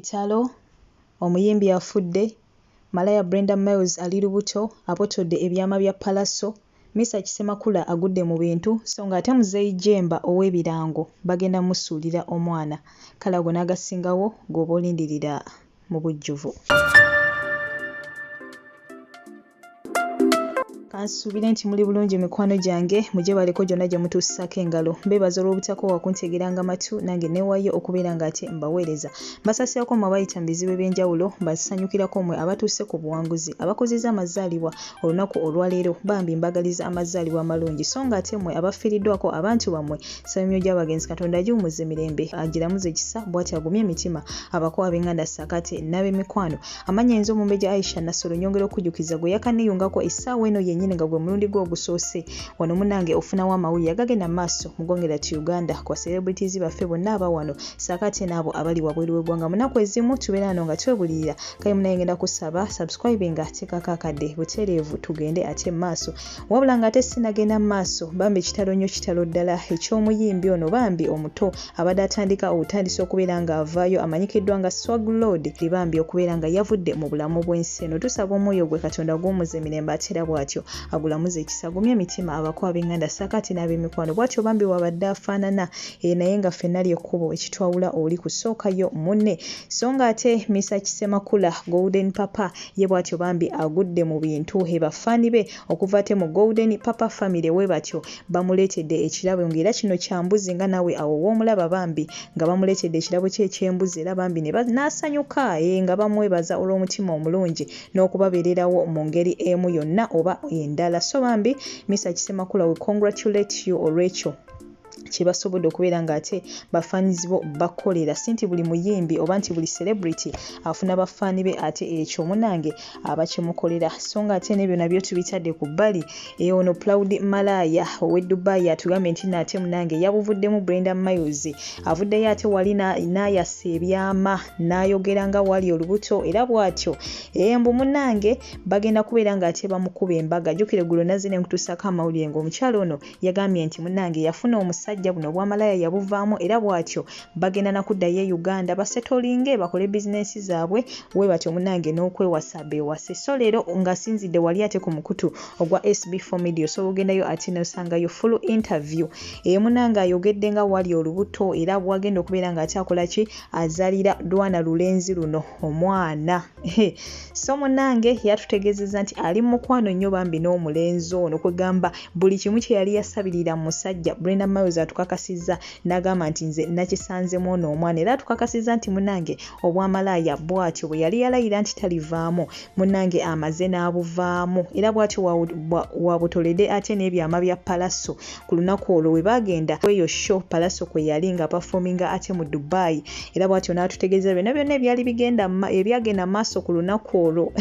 Kitalo! Omuyimbi afudde, Malaya Brenda Miles ali lubuto, abotodde ebyama bya Pallaso, Mesach Ssemakula agudde mu bintu so ng'ate Muzeeyi Jjemba ow'ebirango bagenda mmusuulira omwana. Kale ago n'agasingawo g'oba olindirira mu bujjuvu. Kansuubire nti muli bulungi mikwano gyange, mugyebaleko gyonna gye mutuusaako engalo. Mbeebaza olw'obutakoowa kuntegeranga matu nange neewaayo okubeera ng'ate mbaweereza. Mbasaasirako mmwe abayita mu bizibu eby'enjawulo, mbasanyukirako mmwe abatuuse ku buwanguzi, abakuzizza amazaalibwa olunaku olwaleero bambi mbagaliza amazaalibwa amalungi so ng'ate mmwe abafiiriddwako abantu bammwe nsaba emyoyo gy'abagenzi Katonda agiwummuze mirembe, agiramuze kisa bw'atyo agumye emitima abako ab'enganda ssaako ate n'ab'emikwano. Amannya nze Omumbejja Aisha Nassolo nyongera okukujjukiza gwe yakanneeyungako essaawa eno yennyini nga gwe mulundi gwo ogusoose wano munnange ofunawo amawulire agagenda mu maaso mu ggwanga lyattu Uganda ku ba celebrities baffe bonna aba wano ssaako ate n'abo abali wabweru w'eggwanga. Mu nnaku ezimu tubeera wano nga twebulirira kale munnange ngenda kusaba subscribinga teekako akadde butereevu tugende ate mu maaso. Wabula nga ate sinagenda mu maaso bambi kitalo nnyo kitalo ddala eky'omuyimbi ono bambi omuto abadde atandika obutandisi okubeera nga avaayo amanyikiddwa nga Swag Lord bambi okubeera nga yavudde mu bulamu bw'ensi eno. Tusaba omwoyo gwe Katonda aguwummuze emirembe ate era bw'atyo agulamuze ekisa agumye emitima abako ab'enganda ssaako ate n'ab'emikwano bw'atyo bambi bw'abadde afaanana ee naye nga ffenna ly'ekkubo ekitwawula oli kusookayo munne so nga ate Mesach Ssemakula Golden Papa Ye bwatyo bambi agudde mu bintu he ba fan be okuva ate mu Golden Papa family webatyo bamuletedde ekirabo nga era kino kya mbuzi nga nawe awo womulaba bambi nga bamuletedde ekirabo kye ekyembuzi era bambi ne nasanyuka ee nga bamwebaza olwomutima omulungi nokubabererawo mu ngeri emu yonna oba endala so bambi Mister Ssemakula we congratulate you olwekyo kyebasobodde okubeera nga ate ba fans bo bakolera si nti buli muyimbi oba nti buli celebrity afuna ba fan be ate ekyo munange abakimukolera so nga ate nebyo nabyo tubitadde ku bbali e ono Proud Malaaya owe Dubai atugambye nti ate munange yabuvuddemu Brenda Miles avuddeyo ate wali n'ayasa ebyama n'ayogera nga wali olubuto era bw'atyo embu munange bagenda kubeera nga ate bamukuba embaga jjukira eggulo nazze ne nkutuusaako amawulire ng'omukyala ono Yagambye nti munnange yafuna omusajja buno obwamalaaya yabuvaamu era bwatyo bagenda na kuddayo e Uganda basetolinge bakole bizinensi zaabwe webatyo munnange n'okwewasa beewase. So leero ng'asinzidde wali ate ku mukutu ogwa SB4 Media osobola ogendayo ate n'osangayo full interview. Eyo munnange ayogedde nga wali olubuto era bwagenda okubeera ng'ate akola ki azaalira lwana lulenzi luno omwana. So munange yatutegezeza nti ali mukwano nnyo bambi n'omulenzi ono kwegamba buli kimu kye yali yasabirira mu musajja Brenda Miles atukakasizza n'agamba nti nze nakisanzemu ono omwana era atukakasizza nti munange obwamalaaya bwatyo bwe yali yalayira nti talivaamu munange amaze n'abuvaamu era bwatyo wabutolede ate n'ebyama bya Pallaso ku lunaku olwo we baagenda kweyo show Pallaso kwe yali nga performinga ate mu Dubai era bwatyo n'atutegeeza byonna byonna ebyali bigenda ebyagenda maaso ku lunaku olwo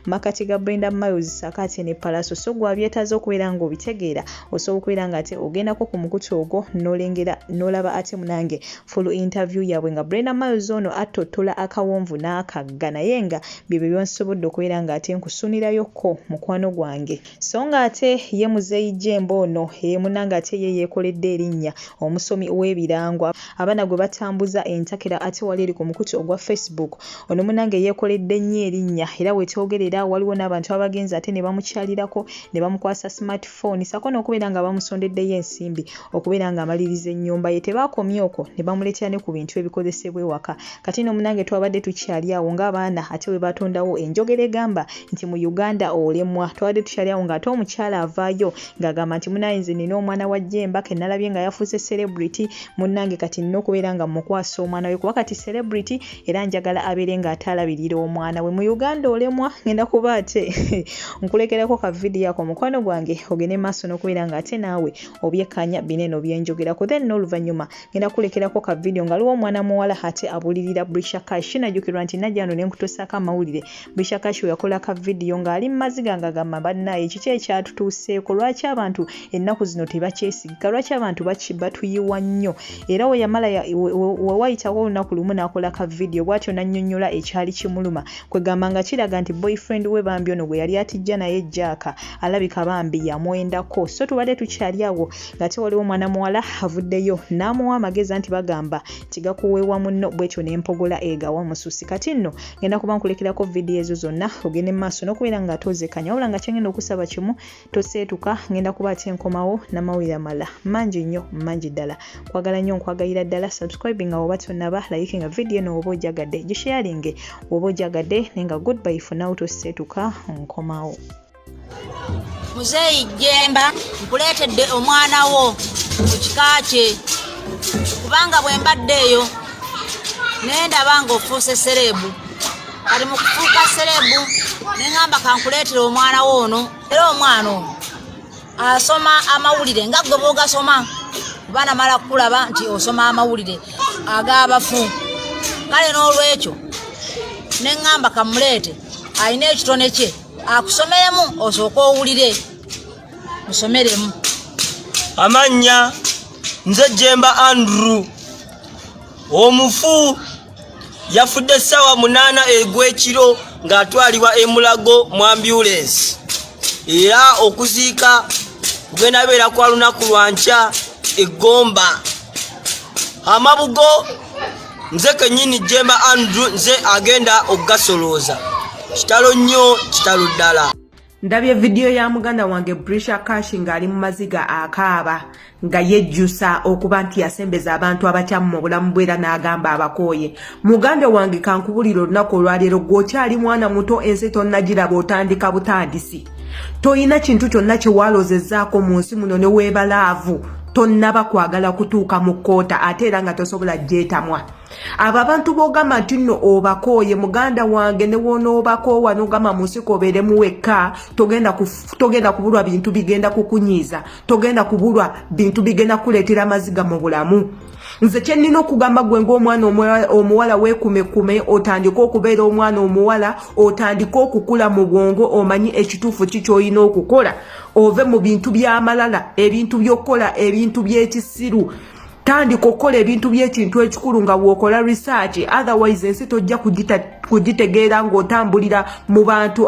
makati ga Brenda Miles ssaako ate ne Pallaso so gwe abyetaaze okubeera ng'obitegeera osobola okubeera nga ate ogendako ku mukutu ogwo n'olengera n'olaba ate munange full interview yaabwe nga Brenda Miles ono attottola akawonvu n'akagga naye nga byebyo byensobodde okubeera nga ate nkusunirayokko mukwano gwange. So ng'ate ye Muzeeyi Jjemba ono ee munnange ate ye yeekoledde erinnya omusomi w'ebirango abaana gwe batambuza entakera ate wali eri ku mukutu ogwa Facebook. Ono munnange yeekoledde nnyo erinnya era we twogerera waliwo n'abantu abagenze ate ne bamukyalirako ne bamukwasa smart phone ssaako n'okubeera nga bamusondeddeyo ensimbi okubeera ng'amaliriza ennyumba ye. Tebaakomye okwo ne bamuleetera ne ku bintu ebikozesebwa ewaka. Kati nno munnange twabadde tukyali awo ng'abaana ate we batondawo enjogera egamba nti mu Uganda olemwa. Twabadde tukyali awo ng'ate omukyala avaayo ng'agamba nti munnange nze nnina omwana wa Jemba ke nalabye nga yafuuse celebrity munnange kati nnina okubeera nga mmukwasa omwana we kuba kati celebrity era njagala abeere ng'ate alabirira omwana we. Mu Uganda olemwa ngenda kuba ate nkulekerako ka vidiyo ako mukwano gwange ogende maaso n'okubeera ng'ate naawe obyekkaanya bino eno bye njogerako then n'oluvannyuma Ngenda kulekerako ka video nga waliwo omwana muwala ate abulirira Brisha Cash. Kinajjukirwa nti najja wano ne nkutuusaako amawulire Brisha Cash we yakola ka video ng'ali mu maziga ng'agamba bannaaye kiki ekyatutuuseeko, lwaki abantu ennaku zino tebakyesigika, lwaki abantu batuyiwa nnyo. Era we yamala we wayitawo olunaku lumu n'akola ka video bw'atyo n'annyonnyola ekyali kimuluma. Kwegamba nga kiraga nti boyfriend we bambi ono gwe yali atijja naye Jack alabika bambi yamwendako. So tubadde tukyali awo ng'ate waliwo omwana Mwana muwala avuddeyo n'amuwa amagezi anti bagamba nti gakuweebwa munno bwetyo n'empogola egawa mususi. Kati nno ngenda kuba nkulekerako vidiyo ezo zonna ogende mu maaso n'okubeera nga ate ozekanya wabula nga kyengenda okusaba kimu toseetuka ngenda kuba ate nkomawo n'amawulire amala mangi nnyo mangi ddala. Nkwagala nnyo nkwagayira ddala subscribe nga woba tonnaba like nga vidiyo eno woba ojagadde gisharinge woba ojagadde naye nga goodbye for now toseetuka nkomawo. Muzeeyi Jjemba nkuleetedde omwana wo mu kika kye kubanga bwe mbadde eyo ne ndaba ng'ofuuse sereebu kati mu kufuuka sereebu ne ŋŋamba kankuleetere omwana wo ono era omwana ono asoma amawulire nga gwe bwogasoma kuba namala kukulaba nti osoma amawulire ag'abafu kale n'olwekyo ne ŋŋamba kamuleete alina ekitone kye akusomeremu osooke owulire musomeremu amannya nze jemba andrew omufu yafudde essaawa munaana egw'ekiro ng'atwalibwa emulago mu ambulensi era okuziika kugenda beera kwa lunaku lwankya egomba amabugo nze kenyini jemba andrew nze agenda okugasolooza kitalo nnyo kitalo ddala. Ndabye vidiyo ya muganda wange Brisha Cash ng'ali mu maziga akaaba nga yejjusa okuba nti yasembeza abantu abakyamu mu bulamu bwe era n'agamba abakooye. Muganda wange kankubulire olunaku olwaleero gwe okyali mwana muto ensi tonnagiraba otandika butandisi. Toyina kintu kyonna kye walozezaako mu nsi muno ne weebalaavu tonnaba kwagala kutuuka mu kkoota ate era nga tosobola gyetamwa. Abo abantu b'ogamba nti nno obakooye muganda wange ne w'onoobakoowa n'ogamba mu nsi k'obeeremu wekka togenda kubulwa bintu bigenda kukunyiiza togenda kubulwa bintu bigenda kukuleetera amaziga mu bulamu. Nze kye nnina okugamba gwe ng'omwana omuwala weekumekume otandike okubeera omwana omuwala otandike okukula mu bwongo omanyi ekituufu ki ky'olina okukola ove mu bintu by'amalala ebintu by'okukola ebintu by'ekisiru tandika okukola ebintu by'ekintu ekikulu nga bw'okola research otherwise ensi tojja kugitegeera ng'otambulira mu bantu.